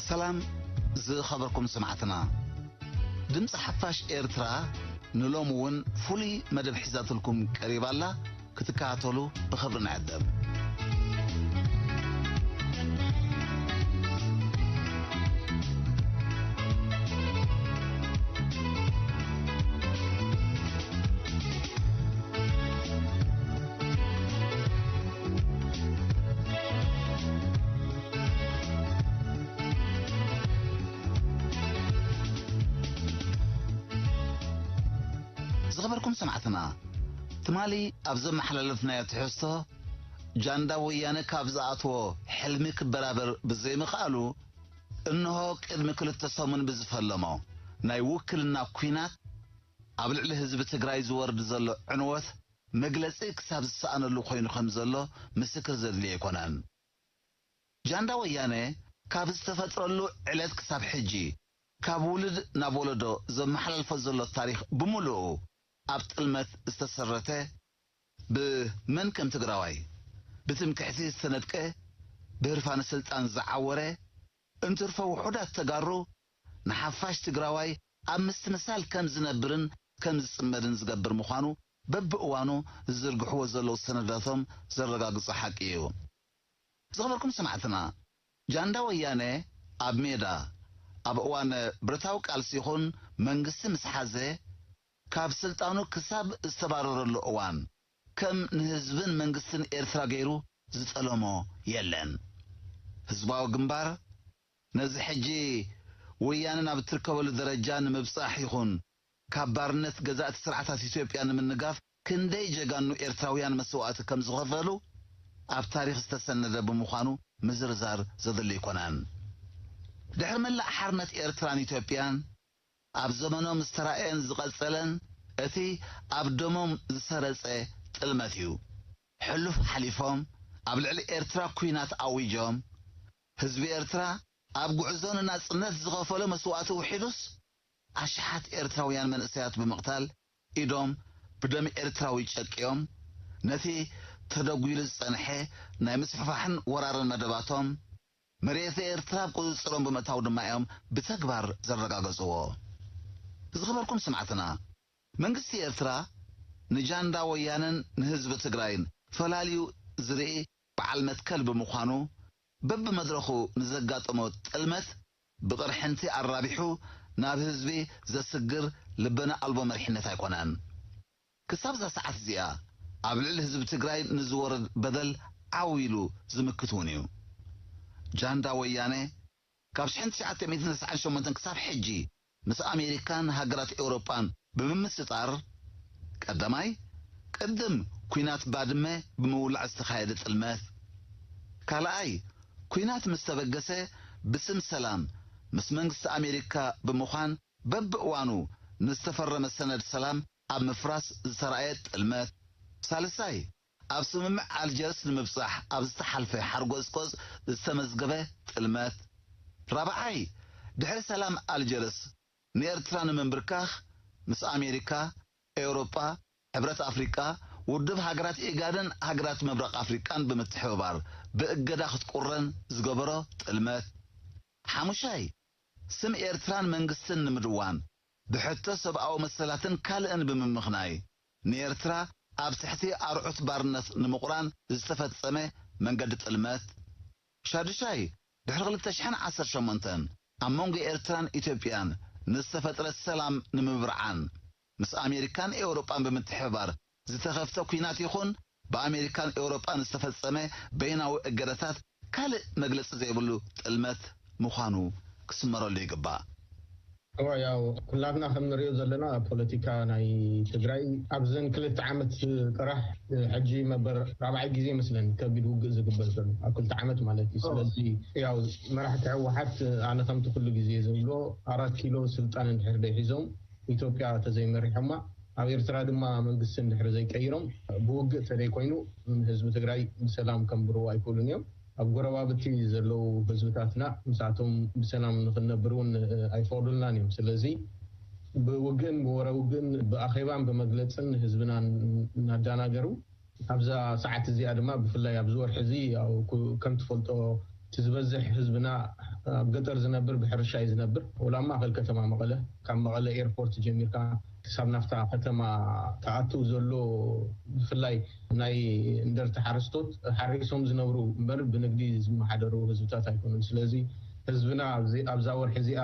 ሰላም ዝኸበርኩም ሰማዕትና፣ ድምፂ ሓፋሽ ኤርትራ ንሎሚ እውን ፍሉይ መደብ ሒዛትልኩም ቀሪባ ኣላ። ክትከታተሉ ብኽብሪ ንዕደም። ዝኸበርኩም ሰማዕትና፣ ትማሊ ኣብ ዘመሓላለፍናዮ ትሕዝቶ፣ ጃንዳ ወያነ ካብ ዝኣትዎ ሕልሚ ክበራበር ብዘይምኽኣሉ፣ እንሆ ቅድሚ ክልተ ሰሙን ብዝፈለሞ ናይ ውክልና ኲናት፣ ኣብ ልዕሊ ህዝቢ ትግራይ ዝወርድ ዘሎ ዕንወት መግለጺ ክሳብ ዝሰኣነሉ ኮይኑ ከም ዘሎ ምስክር ዘድልዮ ኣይኮነን። ጃንዳ ወያነ ካብ ዝተፈጥረሉ ዕለት ክሳብ ሕጂ፣ ካብ ውሉድ ናብ ወለዶ ዘመሓላልፎ ዘሎ ታሪኽ ብምሉኡ ኣብ ጥልመት ዝተሰረተ፣ ብመን ከም ትግራዋይ ብትምክሕቲ ዝተነድቀ፣ ብህርፋነ ስልጣን ዝዓወረ፣ እንትርፎ ውሑዳት ተጋሩ ንሓፋሽ ትግራዋይ ኣብ ምስትምሳል ከም ዝነብርን ከም ዝጽመድን ዝገብር ምዃኑ በብእዋኑ ዝዝርግሕዎ ዘለዉ ሰነዳቶም ዘረጋግጾ ሓቂ እዩ። ዝኸበርኩም ሰማዕትና፣ ጃንዳ ወያነ ኣብ ሜዳ፣ ኣብ እዋን ብረታዊ ቃልሲ ይኹን መንግስቲ ምስ ሓዘ፣ ካብ ስልጣኑ ክሳብ ዝተባረረሉ እዋን፣ ከም ንህዝብን መንግስትን ኤርትራ ገይሩ ዝጠለሞ የለን። ህዝባዊ ግንባር ነዚ ሕጂ ወያነ ናብ እትርከበሉ ደረጃ ንምብጻሕ ይኹን፣ ካብ ባርነት ገዛእቲ ስርዓታት ኢትዮጵያ ንምንጋፍ ክንደይ ጀጋኑ ኤርትራውያን መስዋእቲ ከም ዝኸፈሉ ኣብ ታሪኽ ዝተሰነደ ብምዃኑ ምዝርዛር ዘድሊ ኣይኮነን። ድሕሪ ምላእ ሓርነት ኤርትራን ኢትዮጵያን ኣብ ዘመኖም ዝተራእየን ዝቐጸለን እቲ ኣብ ደሞም ዝሰረጸ ጥልመት እዩ። ሕሉፍ ሓሊፎም ኣብ ልዕሊ ኤርትራ ኲናት ኣዊጆም፣ ህዝቢ ኤርትራ ኣብ ጉዕዞ ንናጽነት ዝኸፈሎ መስዋእቲ ውሒዱስ፣ ኣሽሓት ኤርትራውያን መንእሰያት ብምቕታል፣ ኢዶም ብደም ኤርትራዊ ጨቅዮም፣ ነቲ ተደጒሉ ዝጸንሐ ናይ ምስፍሕፋሕን ወራርን መደባቶም፣ መሬት ኤርትራ ኣብ ቁጽጽሮም ብምእታው ድማ እዮም ብተግባር ዘረጋገጽዎ። ዝኸበርኩም ሰማዕትና፣ መንግስቲ ኤርትራ ንጃንዳ ወያነን ንህዝቢ ትግራይን ፈላልዩ ዝርኢ በዓል መትከል ብምዃኑ፣ በብመድረኹ ንዘጋጠሞ ጥልመት ብቕርሕንቲ ኣራቢሑ ናብ ህዝቢ ዘስግር ልበና ኣልቦ መሪሕነት ኣይኮነን። ክሳብ እዛ ሰዓት እዚኣ ኣብ ልዕሊ ህዝቢ ትግራይ ንዝወርድ በደል ዓው ኢሉ ዝምክት እውን እዩ። ጃንዳ ወያነ ካብ ሽሕን ትሽዓተ ሚእትን ተስዓን ሸሞንተን ክሳብ ሕጂ ምስ ኣሜሪካን ሃገራት ኤውሮጳን ብምምስጣር፣ ቀዳማይ፣ ቅድም ኲናት ባድመ ብምውላዕ ዝተኻየደ ጥልመት፣ ካልኣይ፣ ኲናት ምስ ተበገሰ ብስም ሰላም ምስ መንግስቲ ኣሜሪካ ብምዃን በብእዋኑ ንዝተፈረመ ሰነድ ሰላም ኣብ ምፍራስ ዝተራእየ ጥልመት፣ ሳልሳይ፣ ኣብ ስምምዕ ኣልጀርስ ንምብጻሕ ኣብ ዝተሓልፈ ሓርጎጽቆጽ ዝተመዝገበ ጥልመት፣ ራብዓይ፣ ድሕሪ ሰላም ኣልጀርስ ንኤርትራ ንምንብርካኽ ምስ ኣሜሪካ፣ ኤውሮጳ፣ ሕብረት ኣፍሪቃ፣ ውድብ ሃገራት ኢጋድን ሃገራት ምብራቕ ኣፍሪቃን ብምትሕብባር ብእገዳ ክትቁረን ዝገበሮ ጥልመት፣ ሓሙሻይ፣ ስም ኤርትራን መንግስትን ንምድዋን ብሕቶ ሰብኣዊ መሰላትን ካልእን ብምምኽናይ፣ ንኤርትራ ኣብ ትሕቲ ኣርዑት ባርነት ንምቑራን ዝተፈጸመ መንገዲ ጥልመት፣ ሻዱሻይ፣ ድሕሪ ክልተ ሽሕን ዓሰርተ ሸሞንተን ኣብ መንጎ ኤርትራን ኢትዮጵያን ንዝተፈጥረ ሰላም ንምብርዓን፣ ምስ ኣሜሪካን ኤውሮጳን ብምትሕብባር ዝተኸፍተ ኲናት ይኹን፣ ብኣሜሪካን ኤውሮጳን ዝተፈጸመ በይናዊ እገዳታት ካልእ መግለጺ ዘይብሉ ጥልመት ምዃኑ ክስመረሉ ይግባእ። እወ፣ ያው ኩላትና ከም ንሪኦ ዘለና፣ ፖለቲካ ናይ ትግራይ ኣብዘን ክልተ ዓመት ጥራሕ፣ ሕጂ መበር ራብዓይ ግዜ መስለን ከቢድ ውግእ ዝግበር ዘሎ፣ ኣብ ክልተ ዓመት ማለት እዩ። ስለዚ ያው መራሕቲ ህወሓት፣ ኣነ ከምቲ ኩሉ ግዜ ዝብሎ፣ ኣራት ኪሎ ስልጣን እንድሕር ደይሒዞም፣ ኢትዮጵያ ተዘይመሪሖማ፣ ኣብ ኤርትራ ድማ መንግስቲ እንድሕር ዘይቀይሮም፣ ብውግእ ተደይኮይኑ ህዝቢ ትግራይ ብሰላም ከንብርዎ ኣይክእሉን እዮም። ኣብ ጎረባብቲ ዘለዉ ህዝብታትና ምስኣቶም ብሰላም ንክንነብር እውን ኣይፈቕዱልናን እዮም። ስለዚ ብውግእን ብወረ ውግእን ብኣኼባን ብመግለፅን ህዝብና እናዳናገሩ፣ ኣብዛ ሰዓት እዚኣ ድማ ብፍላይ ኣብዚ ወርሒ እዚ ያው ኩ-፣ ከም ትፈልጦ እቲ ዝበዝሕ ህዝብና ኣብ ገጠር ዝነብር ብሕርሻ እዩ ዝነብር። ወላ ኣብ ማእኸል ከተማ መቐለ፣ ካብ መቐለ ኤርፖርት ጀሚርካ ክሳብ ናብታ ከተማ ትኣቱ ዘሎ፣ ብፍላይ ናይ እንደርታ ሓረስቶት ሓሪሶም ዝነብሩ እምበር ብንግዲ ዝመሓደሩ ህዝብታት ኣይኮኑን። ስለዚ ህዝብና ኣብዚ ኣብዛ ወርሒ እዚኣ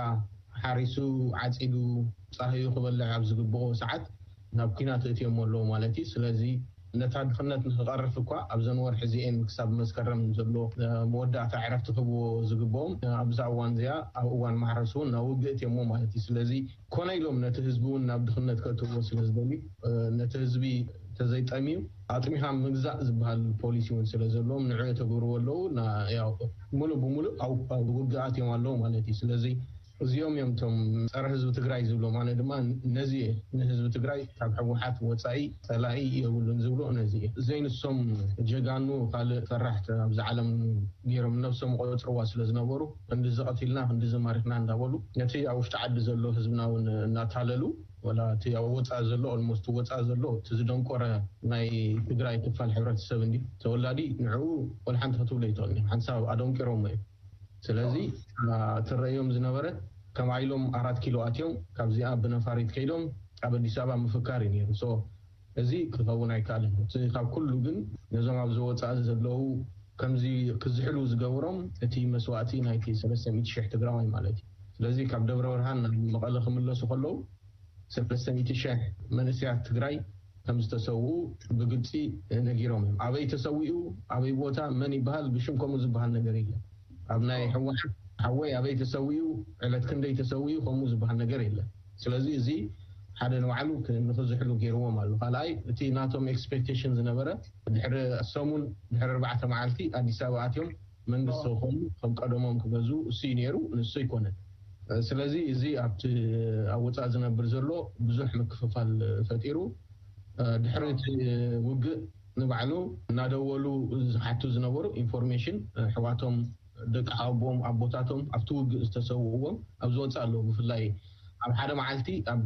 ሓሪሱ ዓፂዱ ፃህዩ ክበልዕ ኣብ ዝግብኦ ሰዓት ናብ ኲናት እእትዮሞ ኣለዉ ማለት እዩ። ስለዚ ነታ ድኽነት ንክቐርፍ እኳ ኣብዘን ወርሒ እዚኤን ክሳብ መስከረም ዘሎ መወዳእታ ዕረፍቲ ክህብዎ ዝግብኦም ኣብዛ እዋን እዚኣ ኣብ እዋን ማሕረስ እውን ናብ ውግእ እእትዮሞ ማለት እዩ። ስለዚ ኮነ ኢሎም ነቲ ህዝቢ እውን ናብ ድኽነት ከእትዎ ስለ ዝደልዩ ነቲ ህዝቢ ተዘይጠምዩ ኣጥሚኻ ምግዛእ ዝበሃል ፖሊሲ እውን ስለ ዘለዎም ንዑ የተግብርዎ ኣለዉ። ሙሉእ ብሙሉእ ኣብ ውግኣት እዮም ኣለዉ ማለት እዩ። ስለዚ እዚኦም እዮም እቶም ፀረ ህዝቢ ትግራይ ዝብሎም። ኣነ ድማ ነዚ ንህዝቢ ትግራይ ካብ ሕወሓት ወፃኢ ፀላኢ የብሉን ዝብሎ ነዚ እዩ። ዘይንሶም ጀጋኑ ካልእ ፈራሕቲ ኣብዚ ዓለም ገይሮም ነብሶም ቆፅርዋ ስለ ዝነበሩ ክንድዚ ቀቲልና ክንድዚ ማሪኽና እንዳበሉ ነቲ ኣብ ውሽጢ ዓዲ ዘሎ ህዝብና እውን እናታለሉ ወላ እቲ ኣብ ወፃኢ ዘሎ ኦልሞስት ወፃኢ ዘሎ እቲ ዝደንቆረ ናይ ትግራይ ክፋል ሕብረተሰብ እንዲ ተወላዲ ንዕኡ ወላ ሓንቲ ክትብሎ ይትኽእል ሓንሳብ ኣደንቂሮሞ እዮም። ስለዚ ትረእዮም ዝነበረ ከም ኢሎም ኣራት ኪሎ ኣትዮም ካብዚኣ ብነፋሪት ከይዶም ኣብ ኣዲስ ኣበባ ምፍካር እዩ ነይሩ። እዚ ክኸውን ኣይከኣልን። እቲ ካብ ኩሉ ግን ነዞም ኣብዚ ወፃኢ ዘለዉ ከምዚ ክዝሕሉ ዝገበሮም እቲ መስዋእቲ ናይቲ ሰለስተ ሚእቲ ሽሕ ትግራዋይ ማለት እዩ። ስለዚ ካብ ደብረ ብርሃን ናብ መቐለ ክምለሱ ከለዉ ሰለስተ ሚእቲ ሽሕ መንእሰያት ትግራይ ከም ዝተሰውኡ ብግልፂ ነጊሮም እዮም። ኣበይ ተሰዊኡ፣ ኣበይ ቦታ፣ መን ይበሃል፣ ብሽም ከምኡ ዝበሃል ነገር የለን። ኣብ ናይ ሕወሓት ሓወይ ኣበይ ተሰዊኡ፣ ዕለት ክንደይ ተሰዊኡ ከምኡ ዝበሃል ነገር የለን። ስለዚ እዚ ሓደ ንባዕሉ ንክዝሕሉ ገይርዎም ኣሎ። ካልኣይ እቲ ናቶም ኤክስፔክቴሽን ዝነበረ ድሕሪ ሰሙን ድሕሪ ኣርባዕተ መዓልቲ ኣዲስ ኣበባ ኣትዮም መንግስቲ ክኾኑ ከም ቀደሞም ክገዝኡ እሱ እዩ ነይሩ፣ ንሱ ኣይኮነን። ስለዚ እዚ ኣብቲ ኣብ ወፃኢ ዝነብር ዘሎ ብዙሕ ምክፍፋል ፈጢሩ። ድሕሪ እቲ ውግእ ንባዕሉ እናደወሉ ዝሓቱ ዝነበሩ ኢንፎርሜሽን ኣሕዋቶም ደቂ ሓወቦኦም ኣቦታቶም ኣብቲ ውግእ ዝተሰውእዎም ኣብ ዝወፅእ ኣለዉ። ብፍላይ ኣብ ሓደ መዓልቲ ኣብ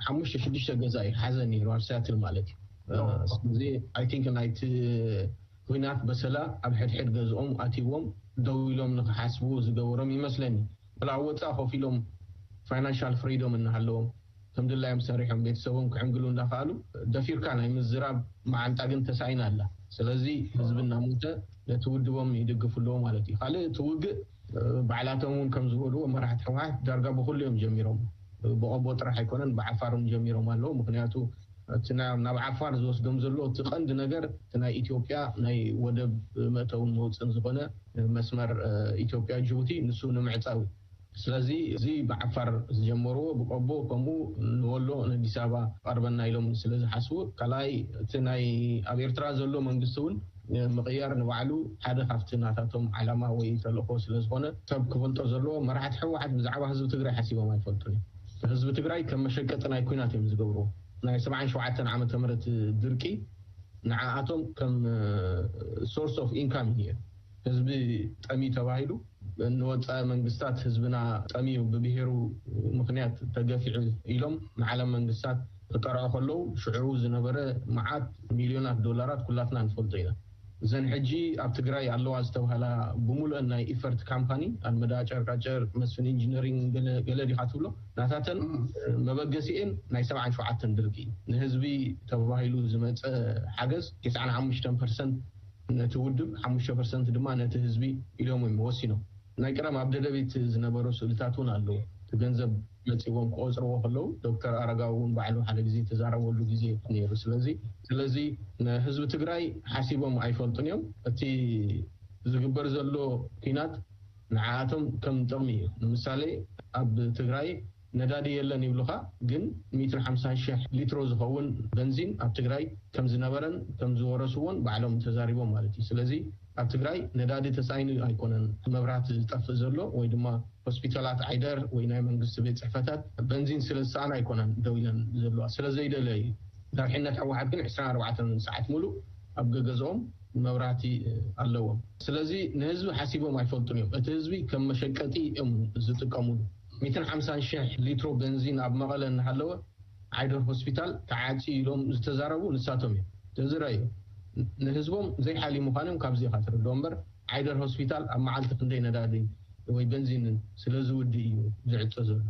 ሓሙሽተ ሽዱሽተ ገዛ እዩ ሓዘን ነይሩ ኣብ ሲያትል ማለት እዩ። ስለዚ ኣይ ቲንክ ናይቲ ኲናት በሰላ ኣብ ሕድሕድ ገዝኦም ኣትይዎም ደው ኢሎም ንክሓስቡ ዝገበሮም ይመስለኒ። ወላ ኣብ ወፃኢ ኮፍ ኢሎም ፋይናንሻል ፍሪዶም እናሃለዎም ከም ድላዮም ሰሪሖም ቤተሰቦም ክዕንግሉ እንዳኸኣሉ ደፊርካ ናይ ምዝራብ መዓንጣ ግን ተሳኢና ኣላ። ስለዚ ህዝቢ እናሞተ ነቲ ውድቦም ይድግፉ ኣለዎ ማለት እዩ። ካልእ እቲ ውግእ ባዕላቶም እውን ከም ዝበልዎ መራሕቲ ህወሓት ዳርጋ ብኩሉ እዮም ጀሚሮም። ብቆቦ ጥራሕ ኣይኮነን ብዓፋር እውን ጀሚሮም ኣለዉ። ምክንያቱ እቲ ናብ ዓፋር ዝወስዶም ዘሎ እቲ ቀንዲ ነገር እቲ ናይ ኢትዮጵያ ናይ ወደብ መእተውን መውፅን ዝኾነ መስመር ኢትዮጵያ ጅቡቲ ንሱ ንምዕፃው እዩ። ስለዚ እዚ ብዓፋር ዝጀመርዎ ብቆቦ ከምኡ ንወሎ ንኣዲስ ኣበባ ቀርበና ኢሎም ስለ ዝሓስቡ ካልኣይ እቲ ናይ ኣብ ኤርትራ ዘሎ መንግስቲ እውን ምቕያር ንባዕሉ ሓደ ካብቲ ናታቶም ዓላማ ወይ ተልእኮ ስለ ዝኾነ ሰብ ክፈልጦ ዘለዎ መራሕቲ ህወሓት ብዛዕባ ህዝቢ ትግራይ ሓሲቦም ኣይፈልጡን እዮም። ህዝቢ ትግራይ ከም መሸቀጢ ናይ ኲናት እዮም ዝገብርዎ። ናይ ሰብዓን ሸውዓተን ዓመተ ምህረት ድርቂ ንዓኣቶም ከም ሶርስ ኦፍ ኢንካም እዩ ነይሩ። ህዝቢ ጠሚ ተባሂሉ ንወፃኢ መንግስታት ህዝብና ጠሚዩ ብብሄሩ ምክንያት ተገፊዑ ኢሎም ንዓለም መንግስታት ክጠርዑ ከለዉ ሽዑ ዝነበረ መዓት ሚልዮናት ዶላራት ኩላትና ንፈልጦ ኢና። እዘን ሕጂ ኣብ ትግራይ ኣለዋ ዝተባሃላ ብሙሉአን ናይ ኢፈርት ካምፓኒ ኣልመዳ ጨርቃጨርቅ መስፍን ኢንጂነሪንግ ገለ ዲካ ትብሎ ናታተን መበገሲኤን ናይ ሰብዓን ሸውዓተን ድርቂ ንህዝቢ ተባሂሉ ዝመፀ ሓገዝ ተስዓን ሓሙሽተን ፐርሰንት ነቲ ውድብ ሓሙሽተ ፐርሰንት ድማ ነቲ ህዝቢ ኢሎም እዮም ወሲኖም። ናይ ቀደም ኣብ ደደቢት ዝነበሩ ስእልታት እውን ኣለዉ። እቲ ገንዘብ መፂዎም ክቆፅርዎ ከለዉ ዶክተር ኣረጋዊ እውን ባዕሉ ሓደ ግዜ ተዛረበሉ ግዜ ነይሩ። ስለዚ ስለዚ ንህዝቢ ትግራይ ሓሲቦም ኣይፈልጡን እዮም። እቲ ዝግበር ዘሎ ኲናት ንዓኣቶም ከም ጥቕሚ እዩ። ንምሳሌ ኣብ ትግራይ ነዳዲ የለን ይብሉኻ፣ ግን ሚእትን ሓምሳን ሺሕ ሊትሮ ዝኸውን በንዚን ኣብ ትግራይ ከም ዝነበረን ከም ዝወረስዎን ባዕሎም ተዛሪቦም ማለት እዩ። ስለዚ ኣብ ትግራይ ነዳዲ ተሳኢኑ ኣይኮነን መብራህቲ ዝጠፍእ ዘሎ ወይ ድማ ሆስፒታላት ዓይደር ወይ ናይ መንግስቲ ቤት ፅሕፈታት በንዚን ስለ ዝሰኣና ኣይኮነን ደው ኢለን ዘለዋ ስለ ዘይደለዩ። መሪሕነት ህወሓት ግን ዕስራን ኣርባዕተን ሰዓት ሙሉእ ኣብ ገገዝኦም መብራህቲ ኣለዎም። ስለዚ ንህዝቢ ሓሲቦም ኣይፈልጡን እዮም። እቲ ህዝቢ ከም መሸቀጢ እዮም ዝጥቀሙሉ። ሚእትን ሓምሳን ሽሕ ሊትሮ በንዚን ኣብ መቐለ እናሃለወ ዓይደር ሆስፒታል ተዓፂ ኢሎም ዝተዛረቡ ንሳቶም እዮም። እዚ ራእዩ ንህዝቦም ዘይሓልዩ ምዃኖም ካብዚ ኢኻ ትርድኦ እምበር ዓይደር ሆስፒታል ኣብ መዓልቲ ክንደይ ነዳዲ ወይ በንዚን ስለ ዝውድእ እዩ ዝዕጾ ዘሎ።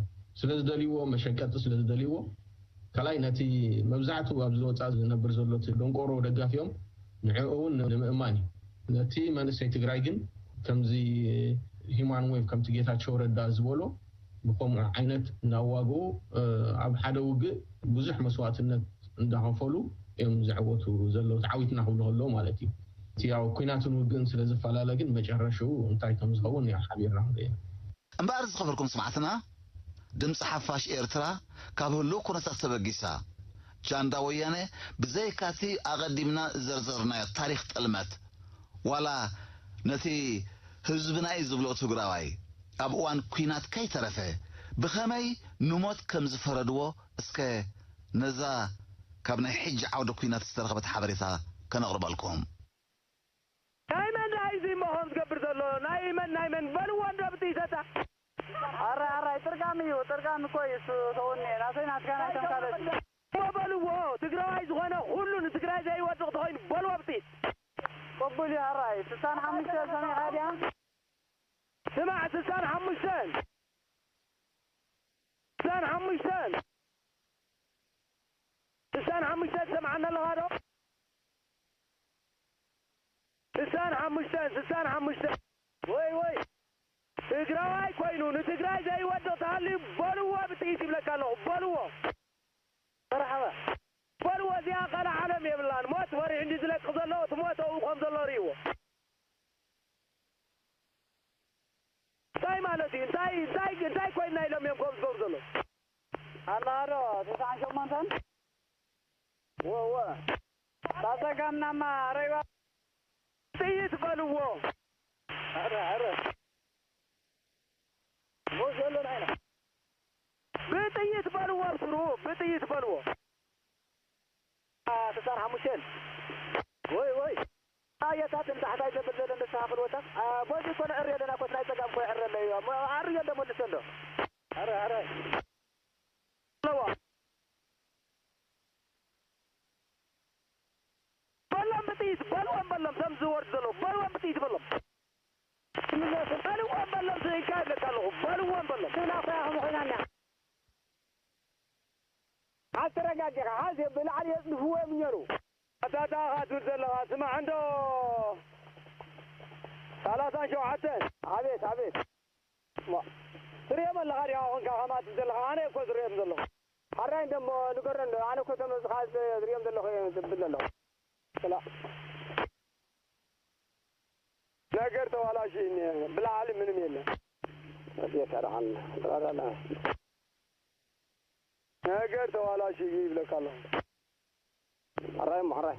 ስለ ዝደልይዎ፣ መሸቀጢ ስለ ዝደልይዎ፣ ካልኣይ ነቲ መብዛሕትኡ ኣብዚ ወጻኢ ዝነብር ዘሎ እቲ ደንቆሮ ደጋፊኦም ንዕኡ እውን ንምእማን እዩ። ነቲ መንእሰይ ትግራይ ግን ከምዚ ሂማን ዌቭ ከምቲ ጌታቸው ረዳ ዝበሎ ብከምኡ ዓይነት እናዋግኡ ኣብ ሓደ ውግእ ብዙሕ መስዋእትነት እንዳኸፈሉ እዮም ዝዕወቱ ዘለዉ፣ ተዓዊትና ክብሉ ከለዉ ማለት እዩ። እቲ ያው ኲናትን ውግእን ስለ ዝፈላለ ግን መጨረሽኡ እንታይ ከም ዝኸውን ያው ሓቢርና ክንርኢ ኢና። እምበኣር ዝኸበርኩም ስማዕትና፣ ድምፂ ሓፋሽ ኤርትራ ካብ ህሉው ኩነታት ተበጊሳ፣ ጃንዳ ወያነ ብዘይካቲ ኣቐዲምና ዝዘርዘርናዮ ታሪኽ ጥልመት፣ ዋላ ነቲ ህዝብና እዩ ዝብሎ ትግራዋይ ኣብ እዋን ኲናት ከይተረፈ ብኸመይ ንሞት ከም ዝፈረድዎ እስከ ነዛ ካብ ናይ ሕጂ ዓውደ ኲናት ዝተረኸበት ሓበሬታ ከነቕርበልኩም። ናይ መን ደኣ እዩ እዚ እሞ ከምኡ ዝገብር ዘሎ? ናይ መን ናይ መን? በልዎ እንዶ ብጥይት እታ። ኣራይ ኣራይ ጥርቃም እዩ ጥርቃም እኮ እዩ እሱ ተውኔ ናተይ ናትካ ናይ ተምሳሌት እዩ። እሞ በልዎ ትግራዋይ ዝኾነ ኩሉ ንትግራይ ዘይወድቕ ተኾይኑ በልዎ ብጥይት። ቅቡል እዩ ኣራይ ስሳን ሓሙሽተ ሰሚዕኻ ድያ? ስማዕ ስሳን ሓሙሽተን ስሳን ሓሙሽተን ስሳን ሓሙሽተ ትሰምዓኒ ኣለኻ ዶ? ስሳን ሓሙሽተን ስሳን ሓሙሽተን ወይ ወይ ትግራዋይ ኮይኑ ንትግራይ ዘይወድቕ ተሃልዩ በልዎ ብጥይት ይብለካ ኣለኹ በልዎ። መርሓባ። በልዎ እዚኣ ቀልዓለም የብላን ሞት ፈሪሑ እንድዩ ዝለቅቕ ዘሎ እቲ ሞት ኣብኡ ከም ዘሎ ርእይዎ። እንታይ ማለት እዩ እንታይ እንታይ እንታይ ኮይንና ኢሎም እዮም ከምኡ ዝገብሩ ዘለዉ። ኣለኻ ዶ ተስዓን ሸሞንተን ወወ እታ ጸጋም ናማ ረይዋ ጥይት በልዎ። ኧረ ኧረ ሞት ዘሎና ኢና። ብጥይት በልዎ ኣብስሩ ብጥይት በልዎ። ስሳን ሓሙሽተን ወይ ወይ ኣየታትን ታሕታይ ዘብል ዘለ ንስኻ ክልወታ ቦዚ እኮ ንዕርዮ ኣለና ኮት ናይ ጸጋም እኮ ይዕረለ እዩ ኣርዮ እንዶ መልሶ እንዶ ኧረ ኧረ ኣለዋ በሎም ብጥይት በልዎም በሎም ከም ዝወርድ ዘለዉ በልዎም ብጥይት በሎም በልዎም በሎም ስኢልካ ይብለካ ኣለኹ በልዎም በሎም ንሕና እኮ ያኸም ኮይና እኒኣ ሓዝ ተረጋጊኻ ሓዝ ብላዕሊ የፅድፍዎ እዮም እነሩ ኣታ ኣታ ኢኻ ትብል ዘለኻ ስማዕ እንዶ ሰላሳን ሸውዓተን ኣቤት ኣቤት ትርእዮም ኣለኻ ዲኻ ኮንካ ከማት ዘለኻ ኣነ እኮ ዝርእዮም ዘለኹ ሓራይ እንደሞ ንገረን ኣነ እኮ ተመዝኻ ዝርእዮም ዘለኹ እዮም ዝብል ዘለኹ ስላ ነገር ተዋላሽ ብላዕሊ ምንም የለን የሰራዓል ነገር ተዋላሽ ይብለካ ኣለኹ ሓራይ እሞ ሓራይ